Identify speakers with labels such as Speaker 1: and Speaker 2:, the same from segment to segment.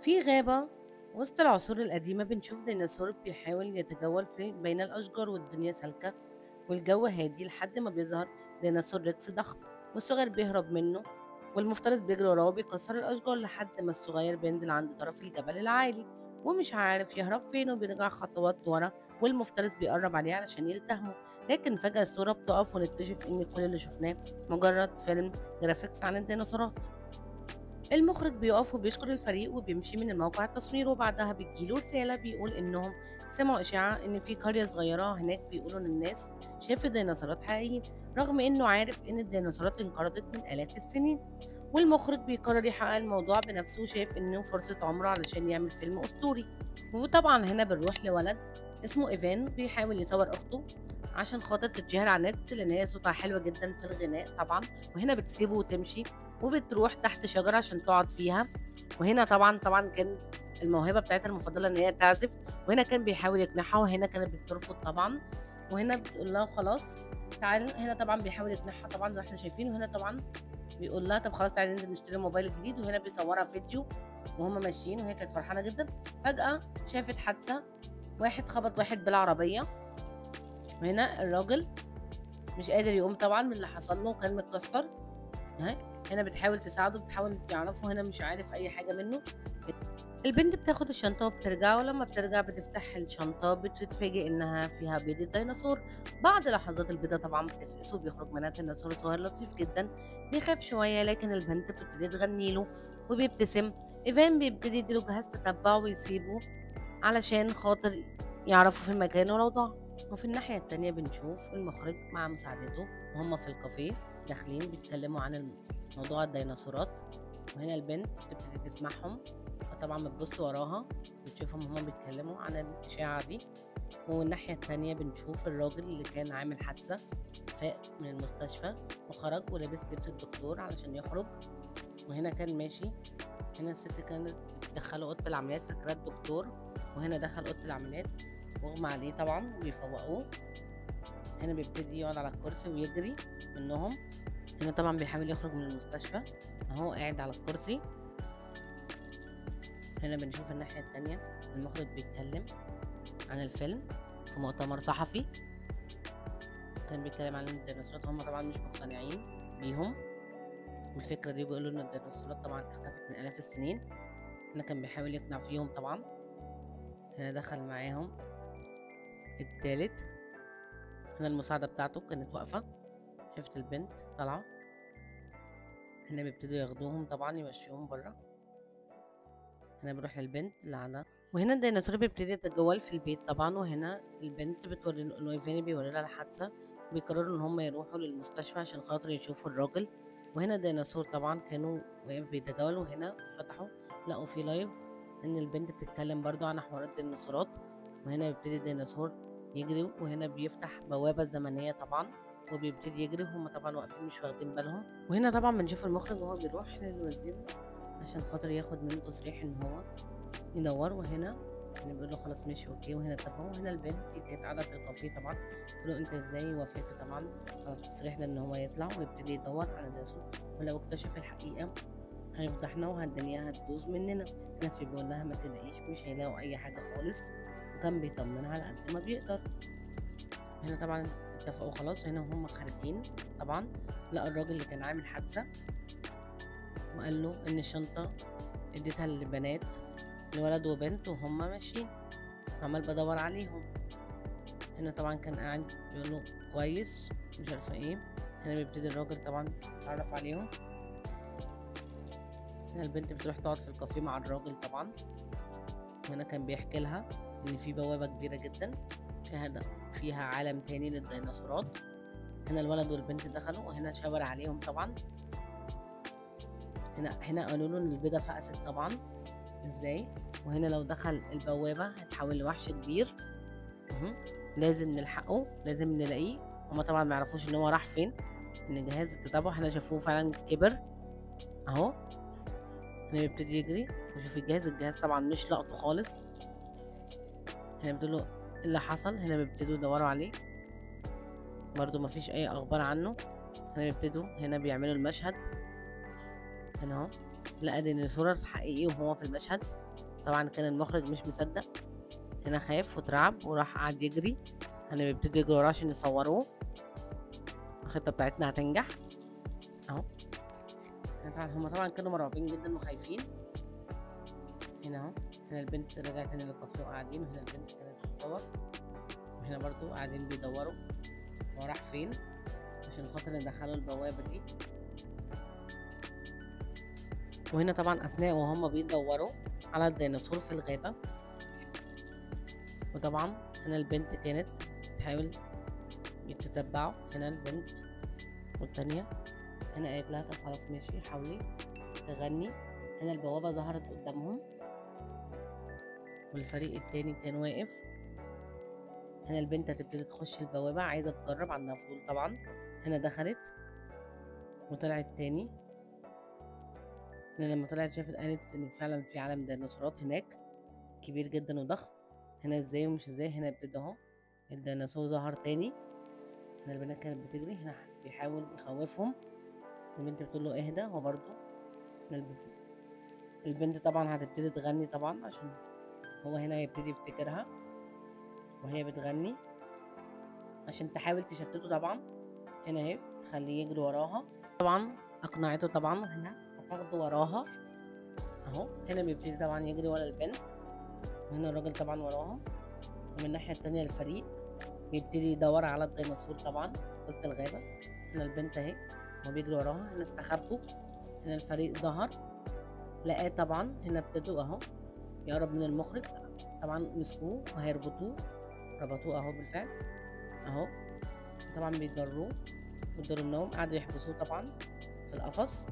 Speaker 1: في غابة وسط العصور القديمة بنشوف ديناصور بيحاول يتجول في بين الأشجار، والدنيا سالكة والجو هادي لحد ما بيظهر ديناصور ريكس ضخم، والصغير بيهرب منه والمفترس بيجري وراه وبيكسر الأشجار لحد ما الصغير بينزل عند طرف الجبل العالي ومش عارف يهرب فين، وبيرجع خطوات لورا والمفترس بيقرب عليه علشان يلتهمه. لكن فجأة الصورة بتقف ونكتشف إن كل اللي شفناه مجرد فيلم graphics عن الديناصورات. المخرج بيقف وبيشكر الفريق وبيمشي من الموقع التصوير، وبعدها بتجيله رسالة بيقول إنهم سمعوا إشاعة إن في قرية صغيرة هناك بيقولوا إن الناس شافوا ديناصورات حقيقيين، رغم إنه عارف إن الديناصورات انقرضت من آلاف السنين. والمخرج بيقرر يحقق الموضوع بنفسه وشايف إنه فرصة عمره علشان يعمل فيلم أسطوري. وطبعا هنا بنروح لولد اسمه إيفان بيحاول يصور أخته عشان خاطر تتشهر على النت لأن هي صوتها حلو جدا في الغناء طبعا. وهنا بتسيبه وتمشي وبتروح تحت شجرة عشان تقعد فيها. وهنا طبعا كان الموهبة بتاعتها المفضلة إن هي تعزف، وهنا كان بيحاول يقنعها وهنا كانت بترفض طبعا. وهنا بتقول لها خلاص تعال، هنا طبعا بيحاول يقنعها طبعا زي ما احنا شايفين. وهنا طبعا بيقول لها طب خلاص تعالي ننزل نشتري موبايل جديد، وهنا بيصورها فيديو وهما ماشيين وهي كانت فرحانة جدا. فجأة شافت حادثة، واحد خبط واحد بالعربية، وهنا الراجل مش قادر يقوم طبعا من اللي حصل له وكان متكسر. هنا بتحاول تساعده، بتحاول تعرفه، هنا مش عارف اي حاجة منه. البنت بتاخد الشنطة وبترجع، ولما بترجع بتفتح الشنطة بتتفاجئ انها فيها بيض الديناصور. بعد لحظات البيضة طبعا بتفقس وبيخرج منها ديناصور صغير لطيف جدا، بيخاف شوية لكن البنت بتبتدي تغني له وبيبتسم. ايفان بيبتدي يديله جهاز تتبعه ويسيبه علشان خاطر يعرفوا في مكانه لو ضاع. وفي الناحية التانية بنشوف المخرج مع مساعدته وهم في الكافيه داخلين بيتكلموا عن موضوع الديناصورات. وهنا البنت بتبتدي تسمعهم وطبعا بتبص وراها بتشوفهم هما بيتكلموا عن الإشاعة دي. والناحية التانية بنشوف الراجل اللي كان عامل حادثة فاق من المستشفى وخرج ولابس لبس الدكتور علشان يخرج. وهنا كان ماشي، هنا الست كانت بتدخله أوضة العمليات فاكراه الدكتور، وهنا دخل أوضة العمليات واغمى عليه طبعا وبيفوقوه. هنا بيبتدي يقعد على الكرسي ويجري منهم. هنا طبعا بيحاول يخرج من المستشفى اهو قاعد على الكرسي. هنا بنشوف الناحية التانية المخرج بيتكلم عن الفيلم في مؤتمر صحفي، كان بيتكلم عن الديناصورات. هم طبعا مش مقتنعين بيهم والفكرة دي، بيقولوا ان الديناصورات طبعا اختفت من آلاف السنين. هنا كان بيحاول يقنع فيهم طبعا. هنا دخل معاهم التالت. هنا المساعدة بتاعته كانت واقفة، شافت البنت طالعة. هنا بيبتدوا ياخدوهم طبعا يمشيهم برا. هنا بنروح للبنت اللي عندها. وهنا الديناصور بيبتدي يتجول في البيت طبعا. وهنا البنت بتوري انه ايفاني بيوري لها الحادثة، وبيقرروا ان هم يروحوا للمستشفى عشان خاطر يشوفوا الراجل. وهنا الديناصور طبعا كانوا واقف بيتجول، وهنا فتحوا لقوا في live ان البنت بتتكلم برضو عن حوارات الديناصورات. وهنا بيبتدي الديناصور يجري، وهنا بيفتح بوابة زمنية طبعا وبيبتدي يجري، وهم طبعا واقفين مش واخدين بالهم. وهنا طبعا بنشوف المخرج وهو بيروح للوزير عشان خاطر ياخد منه تصريح ان هو يدور. وهنا يعني بيقول له خلاص ماشي okay. وهنا اتفقوا. وهنا البنت كانت قاعدة في الكافيه طبعا، بتقول له انت ازاي وافقت طبعا على التصريح ده ان هو يطلع ويبتدي يدور على الديناصور، ولو اكتشف الحقيقة هيفضحنا وهالدنيا هتبوظ مننا. هنا في بيقول لها ما تقلقيش مش هيلاقوا اي حاجة خالص، وكان بيطمنها على قد ما بيقدر. هنا طبعا اتفقوا خلاص. هنا وهم خارجين طبعا لقى الراجل اللي كان عامل حادثه وقال له ان الشنطة اديتها للبنات، لولد وبنت، وهم ماشيين عمال بدور عليهم. هنا طبعا كان قاعد بيقول له كويس مش عارفه ايه. هنا بيبتدي الراجل طبعا يتعرف عليهم. هنا البنت بتروح تقعد في الكافيه مع الراجل طبعا. هنا كان بيحكي لها ان في بوابه كبيرة جدا فيها عالم تاني للديناصورات. هنا الولد والبنت دخلوا، وهنا شاور عليهم طبعا. هنا قالوا له ان البيضة فقست طبعا ازاي، وهنا لو دخل البوابة هيتحول لوحش كبير، لازم نلحقه لازم نلاقيه. هما طبعا ما يعرفوش ان هو راح فين، ان جهاز التتبع هنا شافوه فعلا كبر اهو. هنا بيبتدي يجري ويشوف الجهاز طبعا مش لقطة خالص. هنا بتقول له اللي حصل. هنا بيبتدوا يدوروا عليه برضو مفيش اي اخبار عنه. هنا بيبتدوا هنا بيعملوا المشهد هنا اهو. لقى ديناصور حقيقي وهو في المشهد. طبعا كان المخرج مش مصدق، هنا خاف واترعب وراح قعد يجري. هنا بيبتدي يجري وراه عشان يصوروه، الخطة بتاعتنا هتنجح اهو. طبعا هما طبعا كانوا مرعوبين جدا وخايفين. هنا اهو، هنا البنت رجعت تاني للكافيه وقاعدين، وهنا البنت كانت بتدور، وهنا برضو قاعدين بيدوروا هو راح فين عشان خاطر يدخلوا البوابة دي. وهنا طبعا اثناء وهم بيدوروا على الديناصور في الغابة، وطبعا هنا البنت كانت بتحاول يتتبعوا. هنا البنت والتانية هنا قالت لها طب خلاص ماشي حاولي تغني. هنا البوابة ظهرت قدامهم والفريق التاني كان واقف. هنا البنت هتبتدي تخش البوابة، عايزة تجرب، عندها فضول طبعا. هنا دخلت وطلعت تاني. هنا لما طلعت شافت، قالت ان فعلا في عالم ديناصورات هناك كبير جدا وضخم. هنا ازاي ومش ازاي، هنا ابتدى اهو الديناصور ظهر تاني. هنا البنات كانت بتجري، هنا بيحاول يخوفهم، البنت بتقول له اهدى، هو برضه البنت طبعا هتبتدي تغني طبعا عشان هو هنا يبتدي يفتكرها وهي بتغني عشان تحاول تشتته طبعا. هنا اهي تخليه يجري وراها، طبعا اقنعته طبعا، وهنا هتاخده وراها اهو. هنا بيبتدي طبعا يجري ورا البنت، وهنا الراجل طبعا وراهم. ومن الناحية التانية الفريق بيبتدي يدور على الديناصور طبعا وسط الغابة. هنا البنت اهي هو بيجري وراها، هنا استخبوا، هنا الفريق ظهر لقاه طبعا. هنا ابتدوا اهو يقرب من المخرج طبعا، مسكوه وهيربطوه، ربطوه اهو بالفعل اهو. طبعا بيجروه قدروا النوم، قعدوا يحبسوه طبعا في القفص.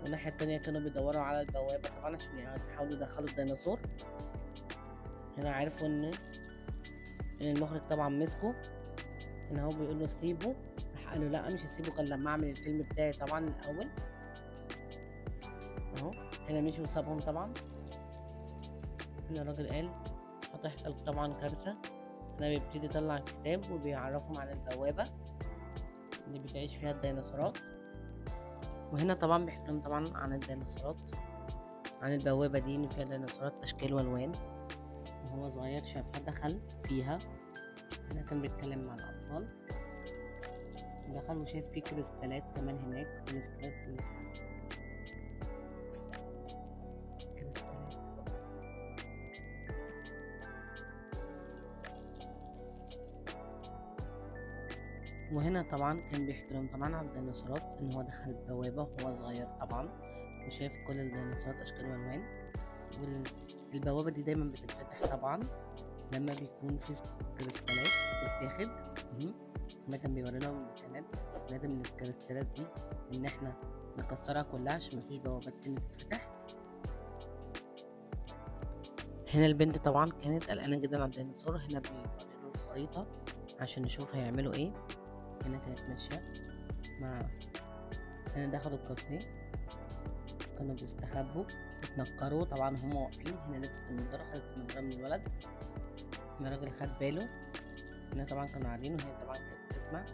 Speaker 1: والناحية التانية كانوا بيدوروا على البوابة طبعا عشان يحاولوا يدخلوا الديناصور. هنا عرفوا ان المخرج طبعا مسكه. هنا هو بيقول له سيبه، راح قال له لا مش هسيبه غير لما اعمل الفيلم بتاعي طبعا الاول اهو. هنا مشي وسابهم طبعا. هنا الراجل قال هتحصل طبعا كارثة. هنا بيبتدي يطلع الكتاب وبيعرفهم على البوابة اللي بتعيش فيها الديناصورات. وهنا طبعا بيحكي لهم طبعا عن الديناصورات، عن البوابة دي ان فيها ديناصورات اشكال والوان. وهو صغير شافها دخل فيها. هنا كان بيتكلم مع الاطفال، دخل وشاف فيه كريستالات كمان هناك، كريستالات كريستالات. وهنا طبعا كان بيحكي لهم طبعا عن الديناصورات، ان هو دخل البوابة وهو صغير طبعا وشاف كل الديناصورات اشكال والوان. والبوابة دي دايما بتتفتح طبعا لما بيكون في كريستالات بتتاخد. ما كان بيوري لهم الكانات لازم الكريستالات دي ان احنا نكسرها كلها عشان مفيش بوابات تاني تتفتح. هنا البنت طبعا كانت قلقانة جدا على الديناصور. هنا بيوري له الخريطة عشان نشوف هيعملوا ايه. هنا كانت ماشية مع، هنا دخلوا الكافيه كانوا بيستخبوا اتنكروا طبعا هما واقفين. هنا لبست النضارة، خدت النضارة من الولد، هنا الراجل خد باله. هنا طبعا كانوا قاعدين، وهي طبعا كانت بتسمع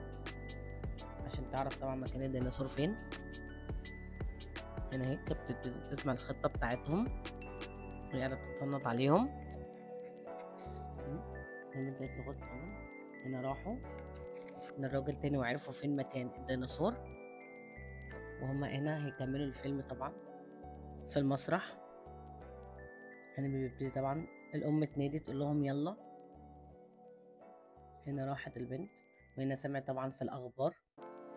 Speaker 1: عشان تعرف طبعا مكان الديناصور فين. هنا هي كانت بتسمع الخطة بتاعتهم وهي قاعدة بتتصنت عليهم. البنت قالت له خد اتفضل. هنا راحوا للراجل تاني وعرفوا فين مكان الديناصور، وهما هنا هيكملوا الفيلم طبعا في المسرح. هنا بيبتدي طبعا الأم تنادي تقول لهم يلا. هنا راحت البنت، وهنا سمعت طبعا في الأخبار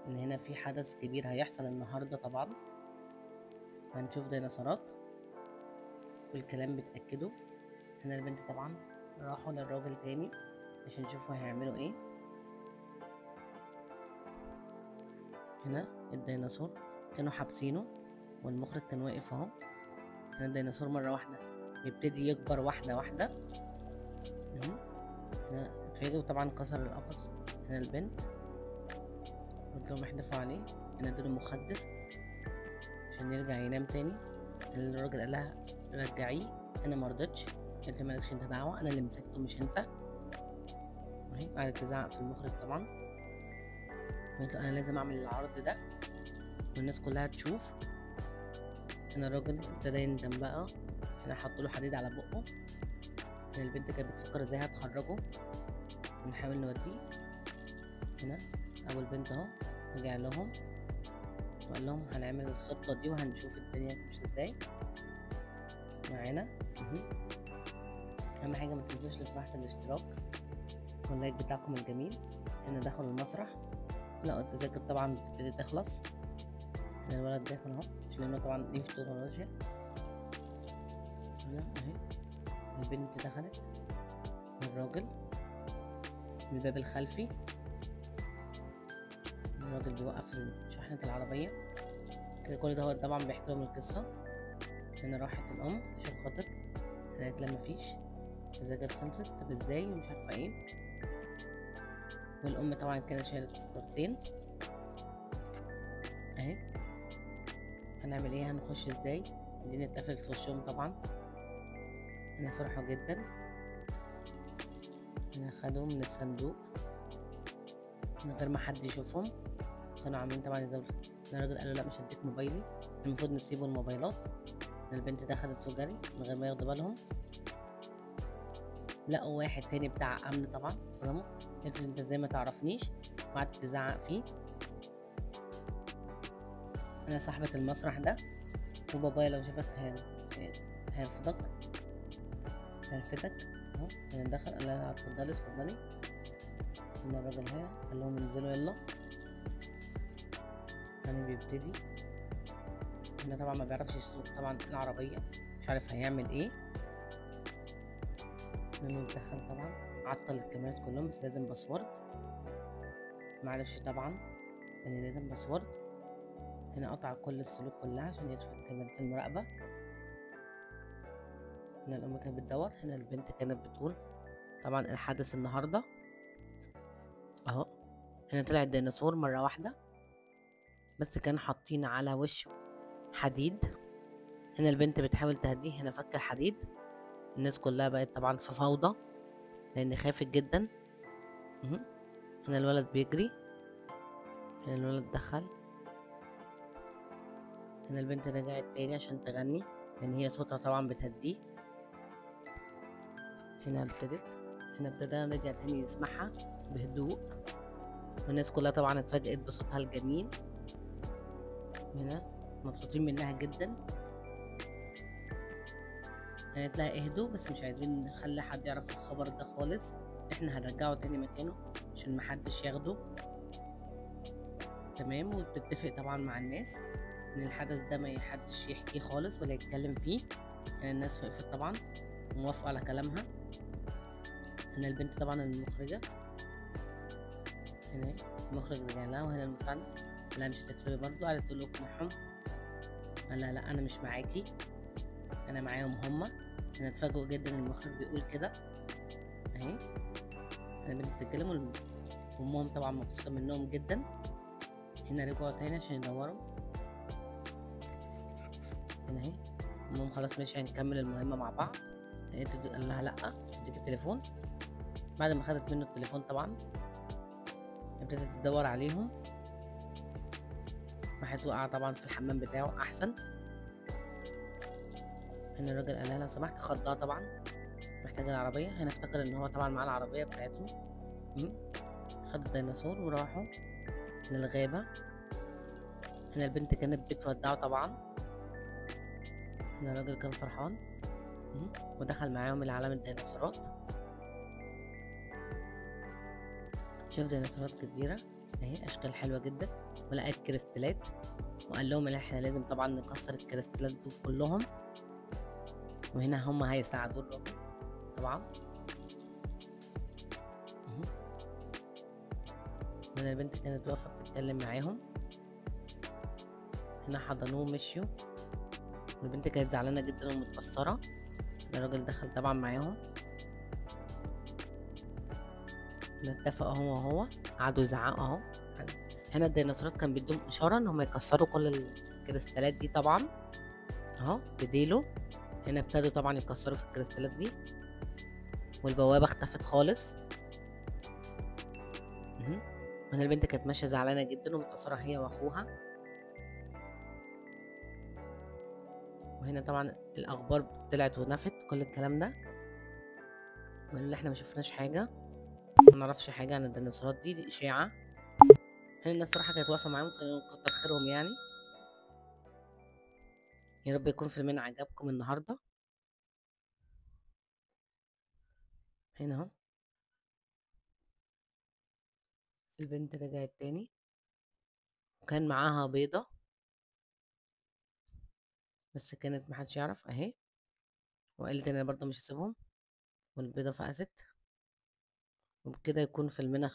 Speaker 1: إن هنا في حدث كبير هيحصل النهاردة طبعا، هنشوف ديناصورات والكلام بتأكده. هنا البنت طبعا راحوا للراجل تاني عشان يشوفوا هيعملوا ايه. هنا الديناصور كانوا حابسينه والمخرج كان واقف اهو. هنا الديناصور مرة واحدة بيبتدي يكبر واحدة واحدة. هنا اتفاجئ وطبعا كسر القفص. هنا البنت قلت لهم احدفوا عليه. هنا اديله مخدر عشان يرجع ينام تاني. الراجل قال لها رجعية، انا مرضتش، قلت مالكش انت دعوة، انا اللي مسكته مش انت. اهي قعدت تزعق في المخرج طبعا، قلت له انا لازم اعمل العرض ده والناس كلها تشوف. هنا الراجل ابتدى يندم بقى، هنا حط له حديد على بقه. هنا البنت كانت بتفكر ازاي هتخرجه، بنحاول نوديه. هنا اول بنت اهو رجع لهم وقال لهم هنعمل الخطة دي وهنشوف الدنيا تمشي ازاي معانا. اهم حاجة ما تنسوش لو سمحت الاشتراك وال like بتاعكم الجميل. هنا دخلوا المسرح، لقوا التذاكر طبعا بتبتدي تخلص. هنا الولد داخل اهو عشان لانه طبعا دي في التكنولوجيا. هنا اهي البنت دخلت والراجل من الباب الخلفي. الراجل بيوقف شحنة العربية كده. كل ده هو طبعا بيحكي لهم القصة. هنا راحت الأم عشان خاطر قالت لها مفيش التذاكر خلصت، طب ازاي ومش عارفة ايه. والأم طبعا كده شالت تذكرتين اهي. هنعمل ايه؟ هنخش ازاي؟ الدنيا اتقفلت في وشهم طبعا. هنا فرحوا جدا. هنا خدوا من الصندوق من غير ما حد يشوفهم، كانوا عاملين طبعا يزودوا. الراجل قال له لا مش هديك موبايلي، المفروض نسيبوا الموبايلات. البنت دخلت وجري من غير ما ياخدوا بالهم. لقوا واحد تاني بتاع امن طبعا صدمه، قالت له انت ازاي ما تعرفنيش، وقعدت تزعق فيه. انا صاحبة المسرح ده، وبابايا لو شافك هيرفضك هيرفدك اهو. انا دخل قال لها اتفضلي اتفضلي. هنا الراجل هنا قال لهم انزلوا يلا. يعني بيبتدي هنا طبعا ما بيعرفش يسوق طبعا العربية، مش عارف هيعمل ايه. لما دخل طبعا عطل الكاميرات كلهم، بس لازم password، معرفش طبعا لان لازم password. هنا قطع كل السلوك كلها عشان يطفي كاميرات المراقبة. هنا الأم كانت بتدور. هنا البنت كانت بتقول طبعا الحدث النهاردة اهو. هنا طلع الديناصور مرة واحدة، بس كان حاطين على وشه حديد. هنا البنت بتحاول تهديه، هنا فك الحديد. الناس كلها بقت طبعا في فوضى لان خافت جدا. هنا الولد بيجري، هنا الولد دخل. هنا البنت رجعت تاني عشان تغني لان هي صوتها طبعا بتهديه. هنا ابتدت، هنا ابتدى رجع تاني يسمعها بهدوء، والناس كلها طبعا اتفاجئت بصوتها الجميل. هنا مبسوطين منها جدا. قالت لها اهدوا بس مش عايزين نخلي حد يعرف الخبر ده خالص، احنا هنرجعه تاني مكانه عشان محدش ياخده. تمام. وبتتفق طبعا مع الناس ان الحدث ده ما حدش يحكيه خالص ولا يتكلم فيه. يعني الناس وقفت طبعا موافقة على كلامها. هنا البنت طبعا المخرجة، هنا المخرج رجع لها، وهنا المساعدة لا مش هتكسبي برضو، قعدت تقول له اقنعهم، قال لها لا انا مش معاكي انا معاهم هما. هنا اتفاجئوا جدا المخرج بيقول كده اهي. هنا البنت بتتكلم وامهم طبعا مبسوطة منهم جدا. هنا رجعوا تاني عشان يدوروا. هنا اهي امهم خلاص ماشي هنكمل المهمة مع بعض. لقيت قال لها لا اديك التليفون. بعد ما خدت منه التليفون طبعا ابتدت تدور عليهم، راحت وقع طبعا في الحمام بتاعه احسن. هنا الراجل قال لها لو سمحت، خضها طبعا محتاجه العربية. هنا افتكر ان هو طبعا معاه العربية بتاعتهم. خدوا الديناصور وراحوا للغابه. هنا البنت كانت بتودعه طبعا. هنا الراجل كان فرحان ودخل معاهم العالم الديناصورات. شاف ديناصورات كتيرة اهي اشكال حلوة جدا، ولقى الكريستالات وقال لهم ان احنا لازم طبعا نكسر الكريستالات دول كلهم، وهنا هما هيساعدوا الراجل طبعا. هنا البنت كانت واقفة بتتكلم معاهم. هنا حضنوه ومشيوا، والبنت كانت زعلانة جدا ومتأثرة. الراجل دخل طبعا معاهم. هنا اتفقوا هو وهو، قعدوا يزعقوا اهو. هنا الديناصورات كان بيدوهم اشارة ان هم يكسروا كل الكريستالات دي طبعا اهو بديله. هنا ابتدوا طبعا يكسروا في الكريستالات دي، والبوابه اختفت خالص. هنا البنت كانت ماشية زعلانة جدا ومتأثره هي واخوها. وهنا طبعا الاخبار طلعت ونفت كل الكلام ده، وان احنا ما شفناش حاجة، ما نعرفش حاجة عن الديناصورات دي، دي اشاعة. هنا الناس صراحة كانت واقفة معاهم، كانوا كتر خيرهم يعني. يا رب يكون فيلمنا عجبكم النهارده. هنا اهو البنت رجعت تاني وكان معاها بيضة، بس كانت محدش يعرف اهي، وقالت انا برضو مش هسيبهم، والبيضة فقست. وبكده يكون فيلمنا خلص.